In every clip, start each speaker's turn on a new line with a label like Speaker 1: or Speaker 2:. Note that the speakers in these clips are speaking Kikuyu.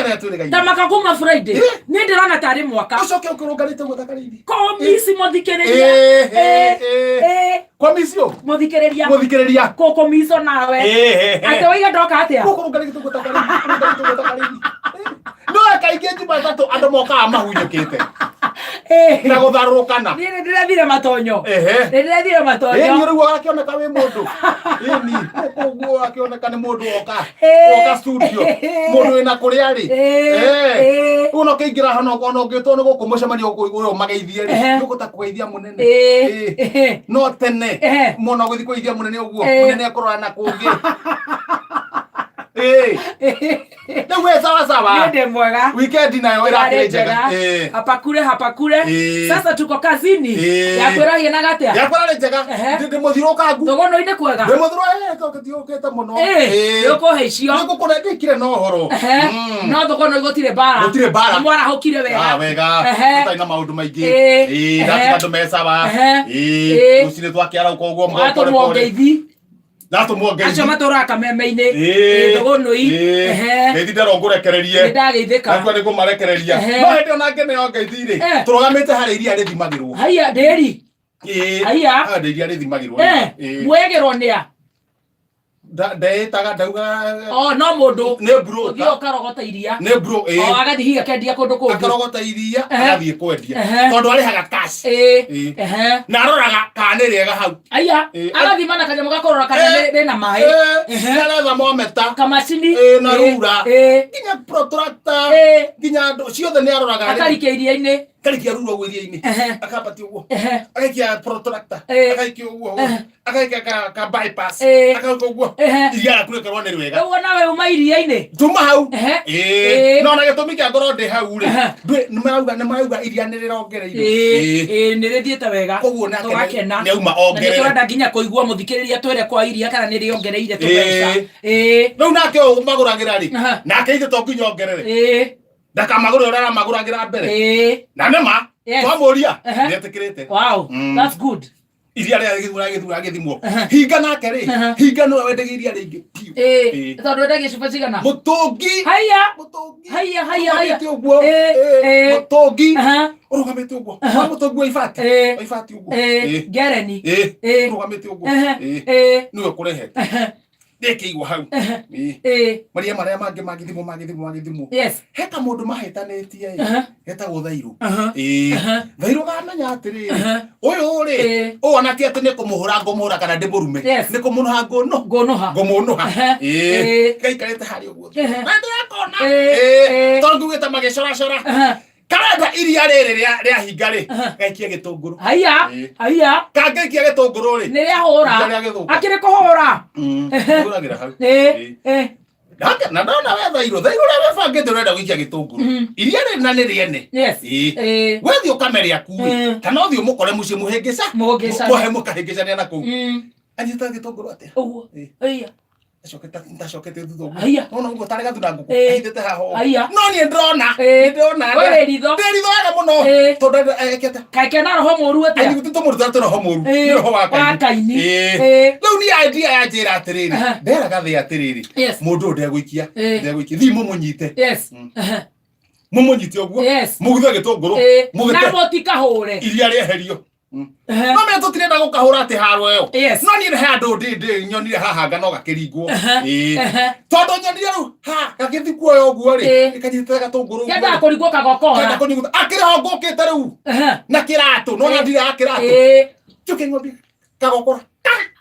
Speaker 1: Menya twĩrĩgaine.
Speaker 2: Ta makaguma Friday.
Speaker 1: Eh.
Speaker 2: Niĩ ndĩrona tarĩ mwaka.
Speaker 1: Ũcoke ũkĩrũngarĩte ũguo thakarĩiri.
Speaker 2: Komisi mũthikĩrĩria.
Speaker 1: Eh,
Speaker 2: Eh,
Speaker 1: eh, eh.
Speaker 2: eh,
Speaker 1: Komisio.
Speaker 2: Mũthikĩrĩria.
Speaker 1: Mũthikĩrĩria.
Speaker 2: Kũkũmico nawe.
Speaker 1: Eh, eh, eh.
Speaker 2: Atĩ waiga ndoka atĩa?
Speaker 1: Gũkũrũngarĩte ũguo thakarĩiri. Rũngarĩte ũguo thakarĩiri. No kaingĩ Jumatatũ andũ mokaga mahunyũkĩte
Speaker 2: Eh.
Speaker 1: na gũtharũrũkana.
Speaker 2: Niĩ nĩ ndĩrethire matonyo.
Speaker 1: Ehe.
Speaker 2: Nĩ ndĩrethire matonyo.
Speaker 1: Ĩni rĩu agakĩoneka wĩ mũndũ. Ĩni koguo akĩoneka nĩ mũndũ woka.
Speaker 2: Eh.
Speaker 1: Woka studio. Mũndũ wĩna kũrĩa rĩ.
Speaker 2: Eh.
Speaker 1: Eh.
Speaker 2: Eh.
Speaker 1: Ũguo no kĩingĩra hano ona ũngĩtwo nĩ gũkũ mũcemanio gũkũ igũrũ mageithie rĩ.
Speaker 2: Ehe.
Speaker 1: Nĩũkũhota kũgeithia mũnene.
Speaker 2: Eh.
Speaker 1: Eh.
Speaker 2: Eh.
Speaker 1: No tene
Speaker 2: Ehe.
Speaker 1: mũno gũthiĩ kũgeithia mũnene ũguo.
Speaker 2: Eh.
Speaker 1: Mũnene akũrora na kũngĩ. Eh. Rĩu we sawa sawa.
Speaker 2: Niĩ ndĩ mwega.
Speaker 1: Weekend nayo
Speaker 2: Ĩrarĩ
Speaker 1: ĩrakĩrĩ njega.
Speaker 2: njega.
Speaker 1: Eh.
Speaker 2: Hapakure hapakure.
Speaker 1: Eh.
Speaker 2: Sasa tuko kazini.
Speaker 1: Eh.
Speaker 2: Yakwĩragia na gatia.
Speaker 1: Yakwa rarĩ njega.
Speaker 2: Ehe.
Speaker 1: Ndĩ mũthiũrũkangu.
Speaker 2: Tũgũnũ-inĩ kwega.
Speaker 1: Ndĩ mũthiũrũkĩte mũno.
Speaker 2: Eh, nĩũkũhe icio.
Speaker 1: Nĩngũkũre ndĩkire na ũhoro.
Speaker 2: Ehe. No thũgũnũ gũtirĩ mbara.
Speaker 1: Gũtirĩ mbara.
Speaker 2: Nĩmwarahũkire wega.
Speaker 1: Ah, wega.
Speaker 2: Ehe.
Speaker 1: Tũtarĩ na maũndũ maingĩ.
Speaker 2: Eh.
Speaker 1: Ĩĩ,
Speaker 2: Ehe.
Speaker 1: ndatiga andũ me sawa.
Speaker 2: Ehe.
Speaker 1: Ĩĩ,
Speaker 2: Eh.
Speaker 1: rũcinĩ twakĩarauka ũguo
Speaker 2: Watũmwo
Speaker 1: pole pole.
Speaker 2: ngeithi.
Speaker 1: Ndatũmwo ngeithi.
Speaker 2: Acio matũraga kameme-inĩ.
Speaker 1: Ĩĩ.
Speaker 2: Ĩĩ, thũgũnũi.
Speaker 1: Ĩĩ.
Speaker 2: Ehe.
Speaker 1: Ngeithi nderwo ngũrekererie.
Speaker 2: Nĩndageithĩka.
Speaker 1: Ndakua nĩ ngũmarekereria.
Speaker 2: Ehe.
Speaker 1: No hĩndĩ ona ngĩneo ngeithi rĩ,
Speaker 2: Eh.
Speaker 1: tũrũgamĩte harĩa iria rĩthimagĩrwo.
Speaker 2: Haiya ndĩri.
Speaker 1: Ĩĩ.
Speaker 2: Haiya.
Speaker 1: Haha iria rĩthimagĩrwo.
Speaker 2: Eh,
Speaker 1: Ĩĩ.
Speaker 2: mwegĩrwo nĩa.
Speaker 1: Ndeĩtaga ndauga
Speaker 2: Oh, no mũndũ.
Speaker 1: nĩ broker.
Speaker 2: Ũthiĩ ũkarogota iria.
Speaker 1: Nĩ bro ĩĩ.
Speaker 2: O agathiĩ hihi akendia kũndũ kũngĩ.
Speaker 1: Akarogota iria
Speaker 2: Ehe.
Speaker 1: agathiĩ kwendia.
Speaker 2: Ehe.
Speaker 1: Tondũ arĩhaga cash.
Speaker 2: Ĩĩ.
Speaker 1: Ĩĩ.
Speaker 2: Ehe.
Speaker 1: Na aroraga kana nĩ rĩega hau.
Speaker 2: Aya,
Speaker 1: Ĩĩ.
Speaker 2: agathima na kanyamũ gakũrora kana
Speaker 1: Eh.
Speaker 2: rĩna maĩ.
Speaker 1: Eh, aretha mometa.
Speaker 2: Kamacini.
Speaker 1: Ĩĩ, na
Speaker 2: Ĩĩ.
Speaker 1: rura.
Speaker 2: Ĩĩ.
Speaker 1: Nginya protractor.
Speaker 2: Ĩĩ.
Speaker 1: Nginya andũ ciothe nĩ aroraga.
Speaker 2: Akarikia iria-inĩ.
Speaker 1: Akarikia rura ũguo iria-inĩ.
Speaker 2: Ehe.
Speaker 1: Akambatia ũguo.
Speaker 2: Ehe.
Speaker 1: Agaikia protractor.
Speaker 2: Ĩĩ.
Speaker 1: Agaikia ũguo.
Speaker 2: Ehe.
Speaker 1: Agaikia ka bypass.
Speaker 2: Ĩĩ.
Speaker 1: Agaikia ũguo.
Speaker 2: Ehe.
Speaker 1: Iria rĩaku rĩkerwo nĩ rĩega.
Speaker 2: Ũguo nawe uma iria-inĩ.
Speaker 1: Tuma hau.
Speaker 2: Ehe.
Speaker 1: Ĩĩ.
Speaker 2: Ĩĩ.
Speaker 1: No na gĩtũmi kĩa ngorwo ndĩ hau rĩ.
Speaker 2: Ehe.
Speaker 1: Ndwĩ nĩ marauga iria nĩ rĩrongereire.
Speaker 2: Ĩĩ, ĩĩ, nĩ rĩthiĩte wega.
Speaker 1: Koguo nake
Speaker 2: Tũgakena.
Speaker 1: nĩ auma
Speaker 2: Na nĩ
Speaker 1: ongerere.
Speaker 2: tũrenda nginya kũigua mũthikĩrĩria twĩre kwa iria kana nĩ rĩongereire tũbeca.
Speaker 1: Ĩĩ.
Speaker 2: Ĩĩ.
Speaker 1: Rĩu nake ũyũ magũragĩra rĩ.
Speaker 2: Aha.
Speaker 1: Nake ithe to nginya ongerere.
Speaker 2: Ĩĩ.
Speaker 1: Ndakamagũre ũrĩa aramagũragĩra mbere.
Speaker 2: Ĩĩ.
Speaker 1: Na nĩ ma.
Speaker 2: Yes.
Speaker 1: Twamũria.
Speaker 2: Ehe.
Speaker 1: Nĩetĩkĩrĩte.
Speaker 2: Wow, that's good.
Speaker 1: Iria rĩa gĩthimwo gĩthimwo.
Speaker 2: Ehe.
Speaker 1: Hinga nake rĩ.
Speaker 2: Ehe.
Speaker 1: Hinga nĩwe wendagia iria rĩingĩ biũ.
Speaker 2: Ĩĩ.
Speaker 1: Ĩĩ.
Speaker 2: Tondũ wendagia cuba cigana?
Speaker 1: Mũtũngi.
Speaker 2: Haiya.
Speaker 1: Mũtũngi.
Speaker 2: Haiya, haiya, haiya.
Speaker 1: Ũrũgamĩte ũguo.
Speaker 2: Ĩĩ,
Speaker 1: Ĩĩ.
Speaker 2: ĩĩ.
Speaker 1: Mũtũngi.
Speaker 2: Aha.
Speaker 1: Ũrũgamĩte ũguo. Wa mũtũngi wa ibati.
Speaker 2: Ĩĩ.
Speaker 1: Wa ibati ũguo.
Speaker 2: Ĩĩ.
Speaker 1: Ĩĩ.
Speaker 2: Ngereni.
Speaker 1: Ĩĩ.
Speaker 2: Ĩĩ.
Speaker 1: Ũrũgamĩte ũguo.
Speaker 2: Ehe.
Speaker 1: Ĩĩ.
Speaker 2: Ĩĩ.
Speaker 1: Nĩwe ũkũrehete.
Speaker 2: Ehe.
Speaker 1: Ndĩkĩigwo hau.
Speaker 2: Ehe.
Speaker 1: Ĩĩ.
Speaker 2: Ĩĩ.
Speaker 1: Maria marĩa mangĩ magĩthimwo magĩthimwo magĩthimwo.
Speaker 2: Yes.
Speaker 1: He kamũndũ mahĩtanĩtie ĩ.
Speaker 2: Ehe.
Speaker 1: Getagwo Thairũ.
Speaker 2: Aha.
Speaker 1: Ĩĩ.
Speaker 2: Ehe.
Speaker 1: Thairũ gamenya atĩrĩrĩ.
Speaker 2: Ehe.
Speaker 1: Ũyũ rĩ,
Speaker 2: Ĩĩ.
Speaker 1: ũyũ ona ti atĩ nĩ kũmũhũra ngũmũhũra kana ndĩmũrume.
Speaker 2: Yes.
Speaker 1: Nĩ kũmũnũha ngũnũ.
Speaker 2: Ngũnũha.
Speaker 1: Ngũmũnũha.
Speaker 2: Ehe.
Speaker 1: Ĩĩ.
Speaker 2: Ĩĩ.
Speaker 1: Gaikarĩte harĩa ũguo.
Speaker 2: Ehe.
Speaker 1: Na ndĩrakona.
Speaker 2: Ĩĩ.
Speaker 1: Ĩĩ.
Speaker 2: Ĩĩ.
Speaker 1: Tondũ ngugĩte magĩcoracora.
Speaker 2: Ehe.
Speaker 1: Karenda iria rĩrĩ rĩa hinga rĩ,
Speaker 2: Ehe.
Speaker 1: gaikia gĩtũngũrũ.
Speaker 2: Haiya.
Speaker 1: Ĩĩ.
Speaker 2: Haiya.
Speaker 1: Kangĩikia gĩtũngũrũ rĩ.
Speaker 2: Nĩ rĩahũra.
Speaker 1: Iria rĩagĩthũka.
Speaker 2: Akĩrĩ kũhũra. Ehe.
Speaker 1: Hũragĩra hau.
Speaker 2: Ĩĩ.
Speaker 1: Ĩĩ.
Speaker 2: Ĩĩ.
Speaker 1: Nake na ndona we thairũ thairũ ũrĩa wĩbangĩte ũrenda gũikia gĩtũngũrũ. Iria rĩrĩ na nĩ rĩene.
Speaker 2: Yes.
Speaker 1: Ĩĩ.
Speaker 2: Ĩĩ.
Speaker 1: Wethiĩ ũkame rĩaku rĩ, kana ũthiĩ ũmũkore mũciĩ mũhĩngĩca.
Speaker 2: Mũhĩngĩcane.
Speaker 1: Mũhe mũkahĩngĩcania na kũu. Anyita gĩtũngũrũ atĩa?
Speaker 2: Ũguo.
Speaker 1: Ĩĩ.
Speaker 2: Ĩya.
Speaker 1: Ndacokete ndacokete thutha ũguo.
Speaker 2: Haiya.
Speaker 1: Nona ũguo tarĩ gathuna ngũkũ.
Speaker 2: Ĩĩ.
Speaker 1: Ahithĩte haha ũguo.
Speaker 2: Haiya.
Speaker 1: No niĩ ndĩrona.
Speaker 2: Ĩĩ.
Speaker 1: Nĩ ndĩrona.
Speaker 2: We wĩ ritho.
Speaker 1: Ndĩ ritho wega mũno.
Speaker 2: Ĩĩ.
Speaker 1: Tondũ ekĩte.
Speaker 2: Kaĩ kena roho mũru atĩa?
Speaker 1: Ai gũtitũ mũndũ tondũ roho mũru.
Speaker 2: Ĩĩ.
Speaker 1: Nĩ roho wa Kaini.
Speaker 2: Wa Kaini.
Speaker 1: Ĩĩ.
Speaker 2: Ĩĩ.
Speaker 1: Rĩu niĩ idea ya njĩra atĩrĩrĩ.
Speaker 2: Aha.
Speaker 1: Nderaga thĩ atĩrĩrĩ.
Speaker 2: Yes.
Speaker 1: Mũndũ ũyũ ndegũikia.
Speaker 2: Ĩĩ.
Speaker 1: Ndegũikia. Thiĩ mũmũnyite.
Speaker 2: Yes. Ehe.
Speaker 1: Mũmũnyite ũguo.
Speaker 2: Yes.
Speaker 1: Mũguthe gĩtũngũrũ.
Speaker 2: Ĩĩ.
Speaker 1: Mũgĩte
Speaker 2: Na mũtikahũre.
Speaker 1: iria rĩeherio.
Speaker 2: Ehe.
Speaker 1: No menya tũtirenda gũkahũra atĩ haro ĩyo.
Speaker 2: Yes.
Speaker 1: No niĩ he andũ ndĩ nyonire haha ngano gakĩringwo. Ĩĩ.
Speaker 2: Ehe.
Speaker 1: Tondũ nyonire rĩu ha gagĩthiĩ kuoya ũguo rĩ.
Speaker 2: Ĩĩ.
Speaker 1: Gĩkanyitĩte gatũngũrũ ũguo.
Speaker 2: Kĩendaga
Speaker 1: rĩ.
Speaker 2: kũringwo kagokora.
Speaker 1: Kenda kũnyuguta. Akĩrĩ ho ngũkĩte rĩu.
Speaker 2: Ehe.
Speaker 1: Na kĩratũ. No na ndira ya kĩratũ.
Speaker 2: Ĩĩ.
Speaker 1: Njũke ng'ombe kagokora.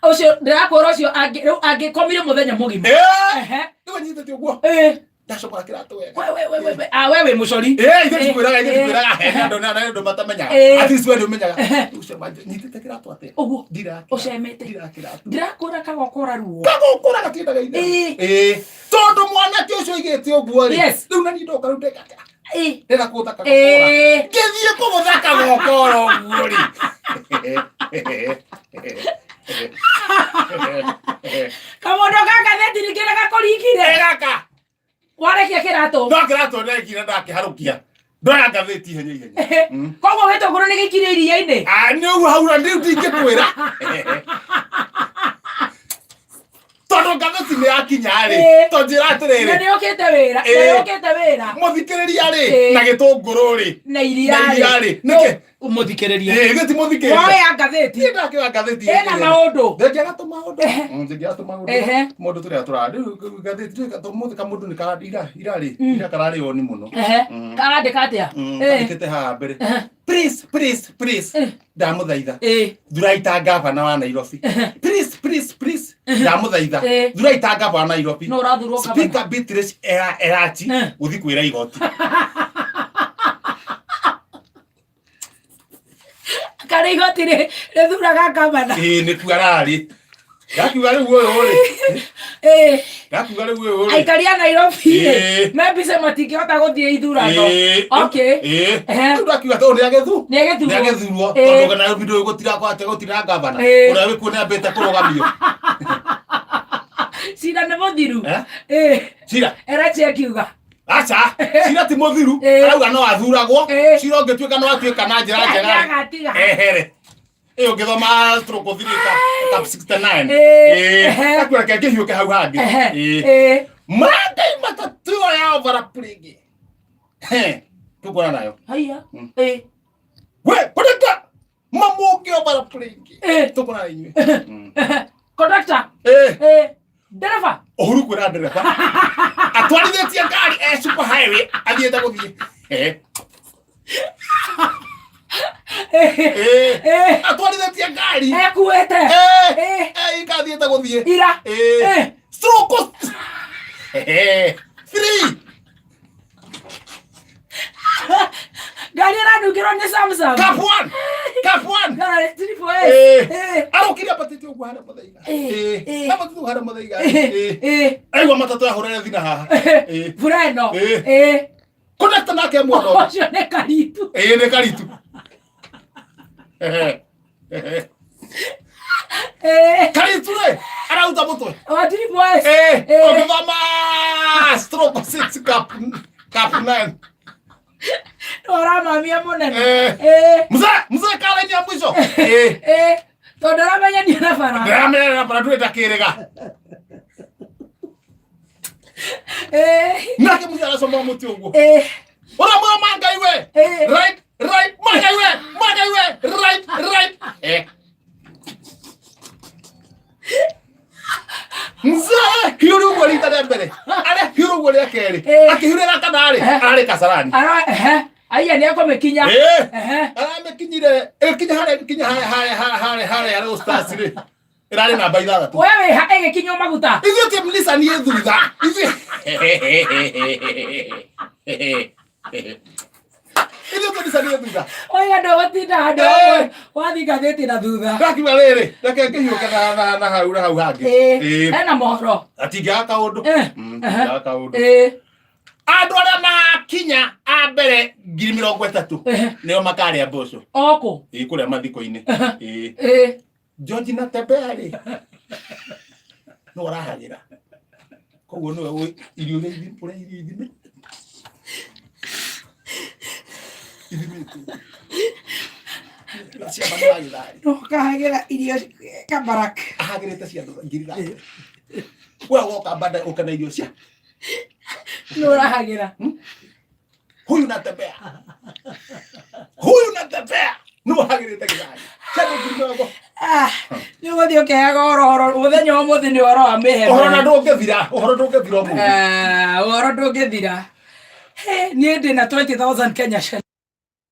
Speaker 2: Ũcio ndĩrakwĩra ũcio rĩu angĩkomire mũthenya mũgima.
Speaker 1: Ĩĩ.
Speaker 2: Ehe.
Speaker 1: Rĩu anyitĩte ũguo.
Speaker 2: Ĩĩ.
Speaker 1: Ndacokora kĩratũ wega.
Speaker 2: We we we we we. Ah, we wĩ mũcori.
Speaker 1: Ĩĩ ithuĩ tikwĩraga ithuĩ
Speaker 2: Ĩĩ.
Speaker 1: tikwĩraga he andũ na andũ matamenyaga.
Speaker 2: Ĩĩ.
Speaker 1: At least we nĩ ũmenyaga.
Speaker 2: Ehe.
Speaker 1: Ũcio nyitĩte kĩratũ atĩa?
Speaker 2: Ũguo.
Speaker 1: Ndira ya kĩratũ.
Speaker 2: Ũcemete.
Speaker 1: Ndira ya kĩratũ.
Speaker 2: Ndĩrakwĩra kagokora ruo.
Speaker 1: Kagokora gatiendaga itherũ.
Speaker 2: Ĩĩ.
Speaker 1: Ĩĩ. Tondũ mwanake ũcio aigĩte ũguo rĩ.
Speaker 2: Yes.
Speaker 1: Rĩu na niĩ ndoka rĩu ndeka atĩa?
Speaker 2: Ĩĩ.
Speaker 1: Ndĩrenda kũgũtha kagokora.
Speaker 2: Ĩĩ.
Speaker 1: Ngĩthiĩ kũgũtha kagokora ũguo rĩ.
Speaker 2: Kamũndũ gaka theti ningĩ gakũringire.
Speaker 1: Ĩ gaka.
Speaker 2: Warekia kĩratũ.
Speaker 1: No kĩratũ ndekire ndakĩharũkia. Ndoya ngathĩti ihenya ihenya.
Speaker 2: Koguo gĩtũngũrũ nĩ gĩikire iria-inĩ.
Speaker 1: Ah, nĩ ũguo hau na rĩu ndingĩkwĩra. Tondũ Tondũ ngathĩti nĩ yakinya rĩ,
Speaker 2: Ĩĩ.
Speaker 1: to njĩra
Speaker 2: Na
Speaker 1: atĩrĩrĩ,
Speaker 2: nĩ yũkĩte wĩra, na
Speaker 1: Ĩĩ.
Speaker 2: yũkĩte wĩra.
Speaker 1: Mũthikĩrĩria rĩ,
Speaker 2: Ĩĩ.
Speaker 1: na gĩtũngũrũ rĩ,
Speaker 2: Na iria
Speaker 1: na iria rĩ, nĩkĩ?
Speaker 2: Mũthikĩrĩria.
Speaker 1: Ĩĩ, gĩti mũthikĩrĩria.
Speaker 2: Woya ngathĩti.
Speaker 1: Niĩ ndakĩoya ngathĩti
Speaker 2: Ĩna maũndũ.
Speaker 1: Ndĩngĩaga tũmaũndũ.
Speaker 2: Ehe.
Speaker 1: Ndĩngĩaga tũmaũndũ.
Speaker 2: Ehe.
Speaker 1: Mũndũ tũrĩa tũra rĩu ngathĩti rĩu ũmũthĩ kamũndũ nĩ kara ira ira rĩ, ira kararĩ oni mũno.
Speaker 2: Ehe. Karandĩka atĩa? Ĩĩ.
Speaker 1: Kandĩkĩte haha mbere. Please, please, please. Ndamũthaitha.
Speaker 2: Ĩĩ.
Speaker 1: Thurai ta gavana wa Nairobi. Please, please, please. Ndamũthaitha.
Speaker 2: Eh.
Speaker 1: Thurai ta gavana wa Nairobi.
Speaker 2: No ũrathurwo gavana.
Speaker 1: Speaker Beatrice Erachi
Speaker 2: Eh.
Speaker 1: gũthiĩ kwĩra igoti.
Speaker 2: Karĩ igoti rĩthuraga gavana.
Speaker 1: Ĩĩ nĩkuo ararĩ. Ndakiuga rĩu ũyũ rĩ.
Speaker 2: Ĩĩ.
Speaker 1: Ndakiuga rĩu ũyũ rĩ.
Speaker 2: Aikari a Nairobi rĩ,
Speaker 1: Ĩĩ.
Speaker 2: me mbica matingĩhota gũthiĩ ithurano.
Speaker 1: Ĩĩ.
Speaker 2: Okay.
Speaker 1: Ĩĩ.
Speaker 2: Ehe.
Speaker 1: Rĩu ndakiuga tondũ nĩagĩthu.
Speaker 2: Nĩagĩthurwo.
Speaker 1: Nĩagĩthurwo.
Speaker 2: Ĩĩ.
Speaker 1: Tondũ Nairobi ndũĩ gũtira kwate gũtira gavana.
Speaker 2: Ĩĩ.
Speaker 1: Ũrĩa wĩkuo nĩambĩte kũrũgamio.
Speaker 2: Cira nĩ mũthiru.
Speaker 1: Eh?
Speaker 2: Ĩĩ.
Speaker 1: Cira.
Speaker 2: Erachi akiuga.
Speaker 1: Aca, cira ti mũthiru.
Speaker 2: Ĩĩ.
Speaker 1: Arauga no athuragwo.
Speaker 2: Ĩĩ.
Speaker 1: Cira ũngĩtuĩka no atuĩka na njĩra njega.
Speaker 2: Nĩagatiga.
Speaker 1: Ehere. Ĩyo ũngĩthoma stroke 3 cap 69.
Speaker 2: Ĩĩ.
Speaker 1: Ĩĩ.
Speaker 2: Ehe.
Speaker 1: Ndakuona reke ngĩhiũke hau hangĩ.
Speaker 2: Ehe.
Speaker 1: Ĩĩ.
Speaker 2: Ĩĩ.
Speaker 1: Mandai matatũ ya overlap rĩngĩ. He, tũkuona nayo.
Speaker 2: Haiya. Ĩĩ.
Speaker 1: We, kũreka mamũngĩ overlap rĩngĩ.
Speaker 2: Ĩĩ.
Speaker 1: Tũkuona na inyuĩ.
Speaker 2: Conductor.
Speaker 1: Ĩĩ.
Speaker 2: Ĩĩ. Ndereba.
Speaker 1: Uhuru kwĩra ndereba atwarithĩtie ngari e super highway athiĩte gũthiĩ. Ĩĩ.
Speaker 2: Ĩĩ.
Speaker 1: Ĩĩ. Atwarithĩtie ngari.
Speaker 2: Ekuĩte.
Speaker 1: Ĩĩ.
Speaker 2: Ĩĩ.
Speaker 1: Ĩĩ, ikathiĩte gũthiĩ.
Speaker 2: Ira.
Speaker 1: Ĩĩ.
Speaker 2: Ĩĩ.
Speaker 1: Stroke. Ehe. Three.
Speaker 2: Ngari ĩranungĩrwo nĩ Samsung.
Speaker 1: Cup one. Cup one.
Speaker 2: Ngari triple S.
Speaker 1: Ĩĩ.
Speaker 2: Ĩĩ.
Speaker 1: Arokire ambatĩte ũguo harĩa mũthaiga.
Speaker 2: Ĩĩ.
Speaker 1: Ĩĩ.
Speaker 2: Ĩĩ.
Speaker 1: Ambatĩte ũguo harĩa mũthaiga.
Speaker 2: Ĩĩ.
Speaker 1: Ĩĩ.
Speaker 2: Ĩĩ.
Speaker 1: Aigua matatũ yahũrĩre thina haha. Ĩĩ.
Speaker 2: Mbura ĩno.
Speaker 1: Ĩĩ.
Speaker 2: Ĩĩ.
Speaker 1: Kondakta nake muono.
Speaker 2: Ũcio nĩ karitu.
Speaker 1: Ĩĩ nĩ karitu. Ehe. Ehe.
Speaker 2: Ĩĩ.
Speaker 1: Karitu rĩ arauta mũtwe.
Speaker 2: Wa triple S.
Speaker 1: Ĩĩ.
Speaker 2: Ĩĩ.
Speaker 1: Ũngĩthoma stroke 6 cup 9.
Speaker 2: Ũramamia mũnene.
Speaker 1: Ĩĩ.
Speaker 2: Ĩĩ.
Speaker 1: Mzee, mzee kala ya mwisho. Ĩĩ.
Speaker 2: Ĩĩ. Tondũ aramenyania na bara.
Speaker 1: Ndĩramenya bara ndũrĩ ndakĩrĩga.
Speaker 2: Ĩĩ.
Speaker 1: Nake mzee aracomora mũtĩ ũguo.
Speaker 2: Ĩĩ.
Speaker 1: Ũramwĩra mangai we.
Speaker 2: Ĩĩ.
Speaker 1: Right, right, mangai we, mangai we, right, right. Eh. Mzee hiũrĩ ũguo rita rĩa mbere arĩa hiũrĩ ũguo rĩa kerĩ
Speaker 2: Ĩĩ.
Speaker 1: akĩhiũrĩra kana rĩ ararĩ kasarani.
Speaker 2: Ara ehe. Aiya nĩ ekũmĩkinya.
Speaker 1: Ĩĩ.
Speaker 2: Ehe.
Speaker 1: Aramĩkinyire ĩkinya harĩa kinya harĩa harĩa harĩa harĩa harĩa Stars rĩ ĩrarĩ namba ithathatũ.
Speaker 2: We wĩha ĩgĩkinywo maguta.
Speaker 1: Ithuĩ team Lisa niĩ thutha ithuĩ ithuĩ team Lisa niĩ thutha.
Speaker 2: Oiga ndũgũtinda handũ
Speaker 1: Ĩĩ.
Speaker 2: hamwe wathiĩ ngathĩti na thutha.
Speaker 1: Ndakiuga rĩrĩ reke ngĩhiũke na hau na hau hangĩ.
Speaker 2: Ĩĩ.
Speaker 1: Ĩĩ.
Speaker 2: Hena mohoro.
Speaker 1: Atingĩaga kaũndũ.
Speaker 2: Eh.
Speaker 1: Atingĩaga kaũndũ.
Speaker 2: Ĩĩ.
Speaker 1: Andũ arĩa makinya a mbere 30,000
Speaker 2: Ehe.
Speaker 1: nĩo makarĩa mboco.
Speaker 2: Okũ.
Speaker 1: Ĩĩ kũrĩa mathiko-inĩ. Ĩĩ.
Speaker 2: Ĩĩ.
Speaker 1: George na Tembea rĩ no arahagĩra koguo nĩwe irio iria ũrĩa irio ithime ithimĩtwo cia mami wa gĩtharĩ.
Speaker 2: No kahagĩra irio kabarak.
Speaker 1: Ahagĩrĩte cia andũ 30,000 we woka bada ũka na irio cia
Speaker 2: No ũrahagĩra.
Speaker 1: Huyu natembea huyu natembea nĩwe ũhagĩrĩte gĩtharĩ cia andũ 40,000.
Speaker 2: Ah, nĩ ũgũthiĩ ũkĩheaga ũhoro mũthenya wa ũmũthĩ nĩ ũhoro wa mĩhembe.
Speaker 1: Ũhoro na ndũngĩthira, ũhoro ndũngĩthira ũmũthĩ.
Speaker 2: Ah, ũhoro ndũngĩthira. He, niĩ ndĩ na 20,000 Kenya shillings.